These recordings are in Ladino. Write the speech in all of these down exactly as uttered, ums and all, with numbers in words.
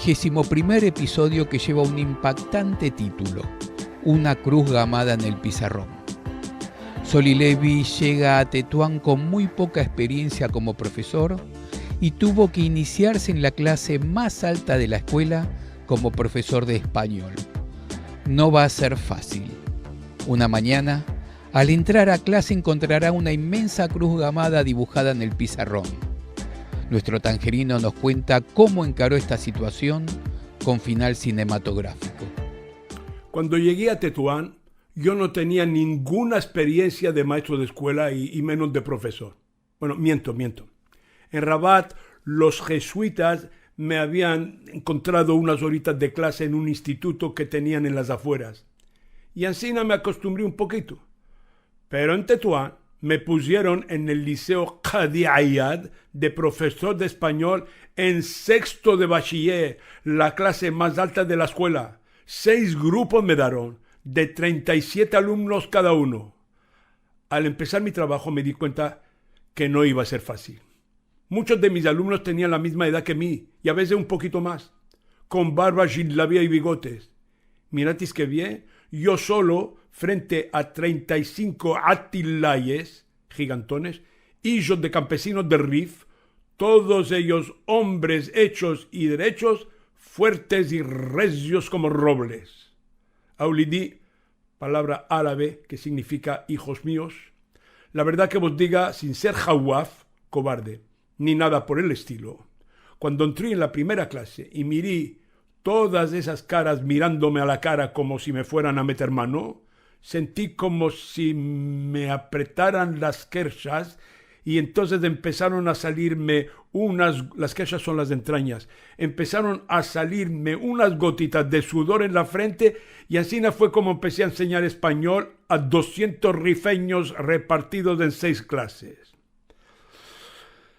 Vigésimo primer episodio que lleva un impactante título, Una cruz gamada en el pizarrón. Soli Levy llega a Tetuán con muy poca experiencia como profesor y tuvo que iniciarse en la clase más alta de la escuela como profesor de español. No va a ser fácil. Una mañana, al entrar a clase, encontrará una inmensa cruz gamada dibujada en el pizarrón. Nuestro tangerino nos cuenta cómo encaró esta situación con final cinematográfico. Cuando llegué a Tetuán, yo no tenía ninguna experiencia de maestro de escuela y, y menos de profesor. Bueno, miento, miento. En Rabat, los jesuitas me habían encontrado unas horitas de clase en un instituto que tenían en las afueras. Y ansina me acostumbré un poquito. Pero en Tetuán me pusieron en el liceo Qadi Ayyad de profesor de español en sexto de bachiller, la clase más alta de la escuela. Seis grupos me daron, de treinta y siete alumnos cada uno. Al empezar mi trabajo me di cuenta que no iba a ser fácil. Muchos de mis alumnos tenían la misma edad que mí, y a veces un poquito más, con barba, jilabia y bigotes. Miratis que bien, yo solo, frente a treinta y cinco atilayes, gigantones, hijos de campesinos del Rif, todos ellos hombres hechos y derechos, fuertes y recios como robles. Aulidi, palabra árabe que significa hijos míos. La verdad que vos diga, sin ser jawaf, cobarde, ni nada por el estilo, cuando entri en la primera klase i miri todas esas karas mirandome a la kara komo si me fueran a meter mano, senti komo si me apretaran las kershas i entonses empesaron a salirme unas, las kershas son las entranyas, empesaron a salirme unas gotitas de sudor en la frente i ansina fue komo empesi a ensenyar espanyol a dosientos rifenyos repartidos en seis klases.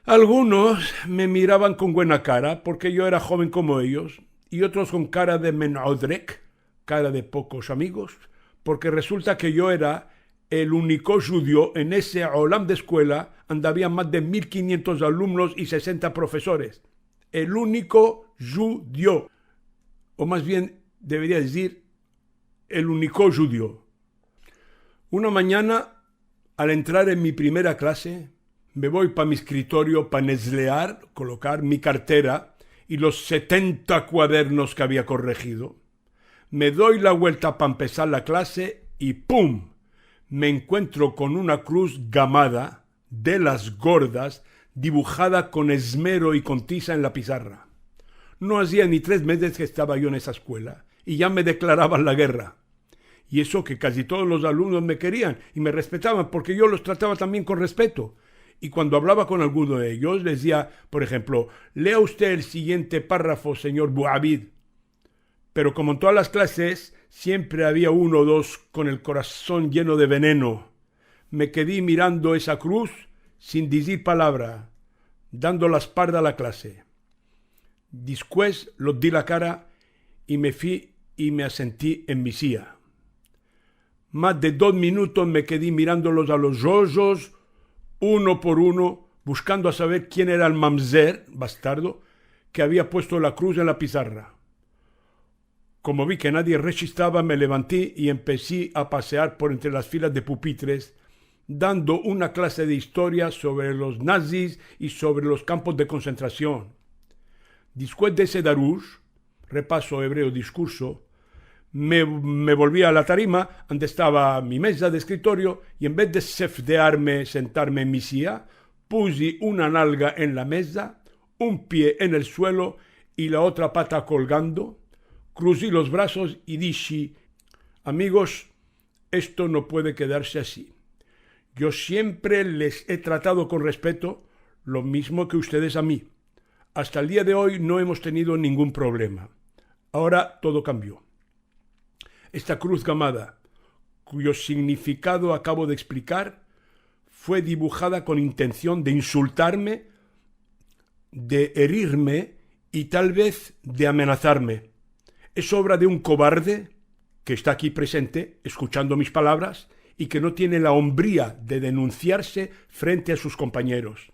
Algunos me miravan kon buena kara porke yo era joven komo eyos i otros kon kara de menodrek, kara de pokos amigos, porke resulta ke yo era el uniko djudio en ese olam de eskuela ande avia mas de mil kinientos alumnos i sesenta profesores. El uniko djudio. O mas bien, deveria dizir, el uniko djudio. Una manyana, al entrar en mi primera klase, me vo pa mi eskritorio pa nezlear, kolokar, mi kartera i los setenta kuadernos ke avia korrejido. Me do la vuelta pa empesar la klase i ¡pum! Me enkuentro kon una kruz gamada, de las gordas, dibujada kon esmero i kon tiza en la pizarra. No azia ni tres mezes ke estava yo en esa eskuela i ya me deklaravan la gerra. I eso ke kaji todos los alumnos me kerian i me respetavan porke yo los tratava tambien kon respeto. I kuando avlava kon alguno de eyos, les dizia, por enshemplo, "Lea usted el sigiente parrafo, senyor Buavid." Pero komo en todas las klases, siempre avia uno o dos kon el korason yeno de veneno. Me kedi mirando esa kruz sin dizir palavra, dando la esparda a la klase. Despues los di la kara i me fi i me asenti en mi sia. Mas de dos minutos me kedi mirandolos a los ojos, uno por uno, bushkando a saver kien era el mamzer, bastardo, ke avia puesto la kruz en la pizarra. Komo vi ke nadie rejistrava, me levanti i empesi a pasear por entre las filas de pupitres, dando una klase de istoria sovre los nazis i sovre los kampos de konsentrasion. Despues de ese darush, repaso ebreo, diskurso, me, me volvi a la tarima, ande estava mi meza de eskritorio, i en vez de sefdearme, sentarme en mi sia, pusi una nalga en la meza, un pie en el suelo i la otra pata kolgando, kruzi los brasos i dishi, "Amigos, esto no puede kedarse ansi. Yo siempre les e tratado kon respeto, lo mizmo ke ustedes a mi. Asta el dia de oy no emos tenido ningun problema. Agora todo kambio." Esta kruz gamada, kuyo signifikado akavo de eksplikar, fue dibujada kon intension de insultarme, de erirme i tal vez de amenazarme. Es ovra de un kovarde ke esta aki prezente, eskuchando mis palavras, i ke no tiene la ombria de denunsiarse frente a sus kompanyeros.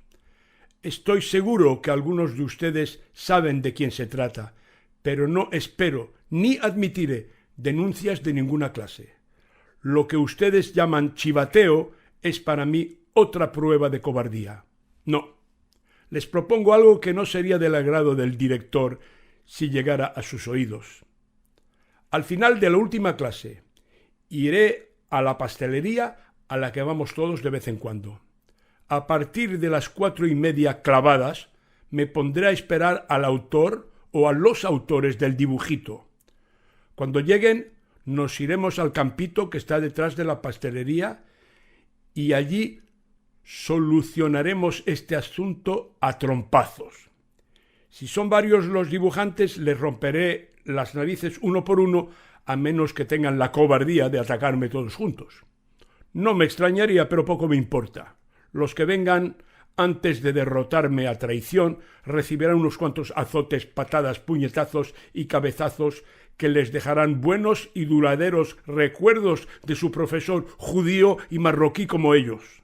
Esto seguro ke algunos de ustedes saven de kien se trata. pero no espero ni admitire denuncias de ninguna klase. Lo ke ustedes yaman chivateo es para mi otra prueba de kovardia. No. Les propongo algo ke no seria del agrado del direktor si yegara a sus oidos. Al final de la ultima klase, ire a la pasteleria a la ke vamos todos de vez en kuando. A partir de las kuatro i media klavadas, me pondre a esperar al autor o a los autores del divujito. Kuando yeguen, mos iremos al kampito ke esta detras de la pasteleria i ayi soluzionaremos este asunto a trompazos. Si son varios los divujantes, les rompere las narizes uno por uno, a menos ke tengan la kovardia de atakarme todos juntos. No me ekstranyaria, pero poko me importa. Los ke vengan antes de derrotarme a traizion resiviran unos kuantos azotes, patadas, punyetazos i kavezazos ke les dejaran buenos i duraderos rekuerdos de su profesor djudio i marroki komo eyos.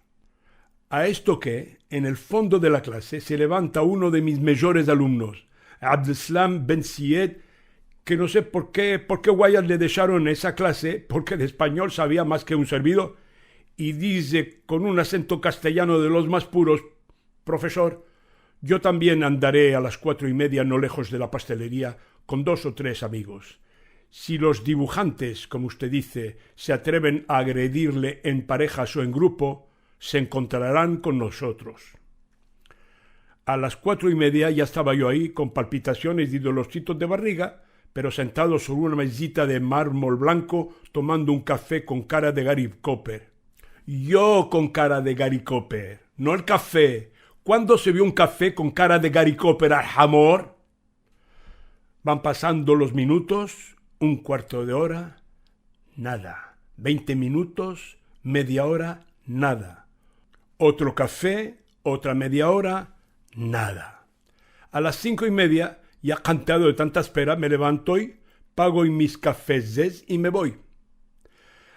A esto ke, en el fondo de la klase, se levanta uno de mis mejores alumnos, Abdeslam Ben Siyed, ke no se por ke, por ke guayas le desharon esa klase, porke de espanyol savia mas ke un servido, i dize kon un asento kastelyano de los mas puros: "Profesor, yo tambien andare a las kuatro i media no lejos de la pasteleria kon dos o tres amigos. Si los divujantes, komo uste dize, se atreven a agredirle en parejas o en grupo, se enkontraran kon mozotros". A las kuatro i media ya estava yo ayi kon palpitasiones i dolorsitos de barriga, pero sentado sovre una mezita de marmol blanko, tomando un kafe kon kara de Gary Cooper. Yo kon kara de Gary Cooper, no el kafe. Kuando se vio un kafe kon kara de Gary Cooper, arhamor? Van pasando los minutos, un kuarto de ora, nada. Vente minutos, media ora, nada. Otro kafe, otra media ora, nada. A las sinko i media, ya kantado de tanta espera, me levanto i pago mis kafezes i me vo.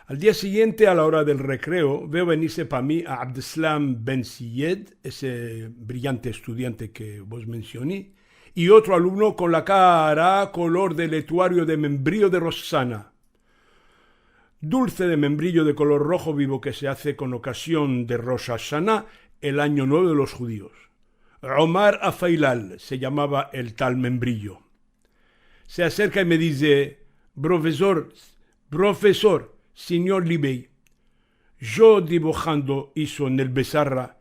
Al dia siguiente, a la ora del rekreo, veo venirse pa mi a Abdeslam Ben Siyed, ese briyante estudiante ke vos mensioni, i otro alumno kon la kara kolor de letuario de membrillo de Rosh Ashana. Dulse de membrillo de kolor rojo vivo ke se aze kon okazion de Rosh Ashana, el anyo nuevo de los djudios. Omar Afailal se yamava el tal membrillo. Se aserka i me dize: "Profesor, profesor, sinyor Libey, yo divujando iso en el bezarra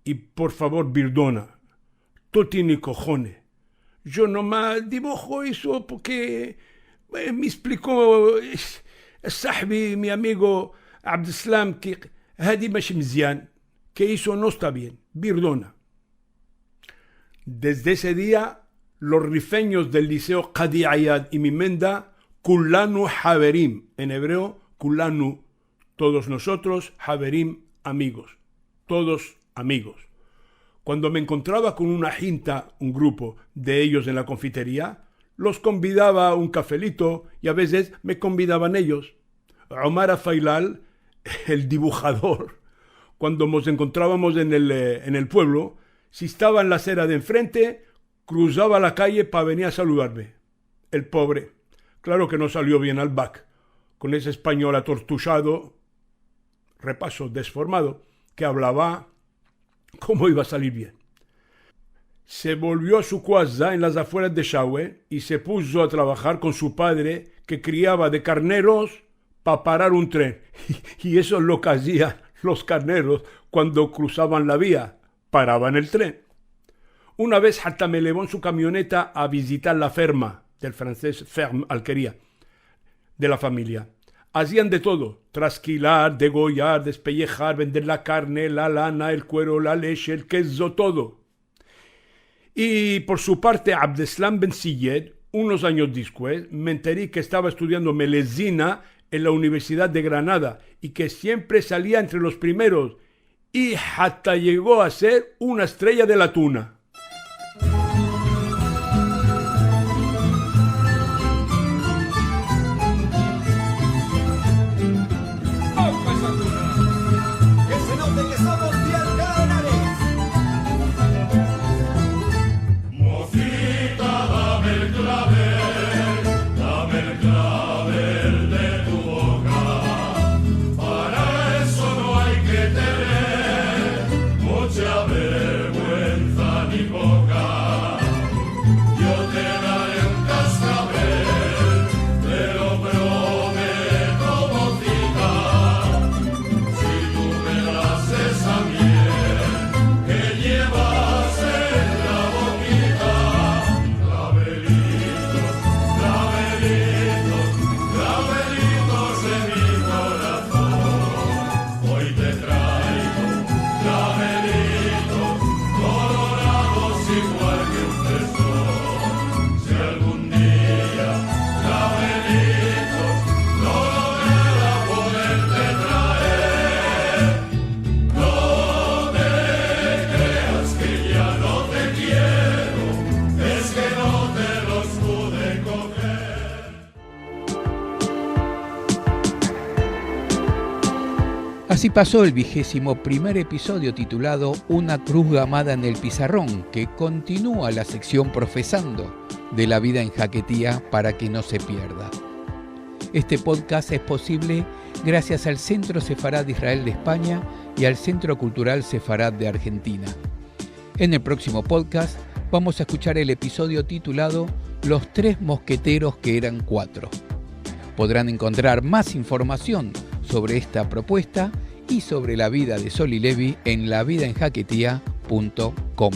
i, por favor, birdona. Totini kohone. Yo no mas divujo iso porke, eh, me espliko, eh, sahbi, mi amigo Abdeslam, ke hadi mash mzian, ke iso no esta bien. Birdona". Desde ese dia, los rifenyos del Liseo Kadi Ayad i mi menda, kulanu haverim, en ebreo, kulanu, todos nosotros, haverim, amigos, todos amigos. Kuando me enkontrava kon una jinta, un grupo de eyos en la konfiteria, los konvidava a un kafelito i a vezes me konvidavan eyos. Omar Afailal, el divujador, kuando mos enkontravamos en el, eh, en el puevlo, si estava en la asera de enfrente, kruzava la kaye pa venir a saludarme. El povre, klaro ke no salio bien al bak, kon ese espanyol atortushado, repaso, desformado, ke avlava, komo iva a salir bien? Se volvio a su kaza en las afueras de Shawe i se puso a travahar kon su padre, ke kriava de karneros pa parar un tren. I eso es lo ke azian los karneros kuando kruzavan la via, paravan el tren. Una vez hasta me levo en su kamioneta a vizitar la ferma, del franses ferme, alkeria, de la famiya. Azian de todo: traskilar, degoyar, despellehar, vender la karne, la lana, el kuero, la leche, el kezo, todo. I por su parte, Abdeslam Ben Siyed, unos anyos despues, me enteri ke estava estudiando melezina en la Universidad de Granada i ke siempre salia entre los primeros i hasta yego a ser una estrella de la tuna. Mozita, dame el klavel. Así pasó el vigésimo primer episodio titulado Una cruz gamada en el pizarrón, que continúa la sección Profesando de La vida en Jaquetía para que no se pierda. Este podcast es posible gracias al Centro Sefarad Israel de España y al Centro Cultural Sefarad de Argentina. En el próximo podcast vamos a escuchar el episodio titulado Los tres mosqueteros que eran cuatro. Podrán encontrar más información sobre esta propuesta y sobre la vida de Sol y Levi en lavidaenjaquetia punto com.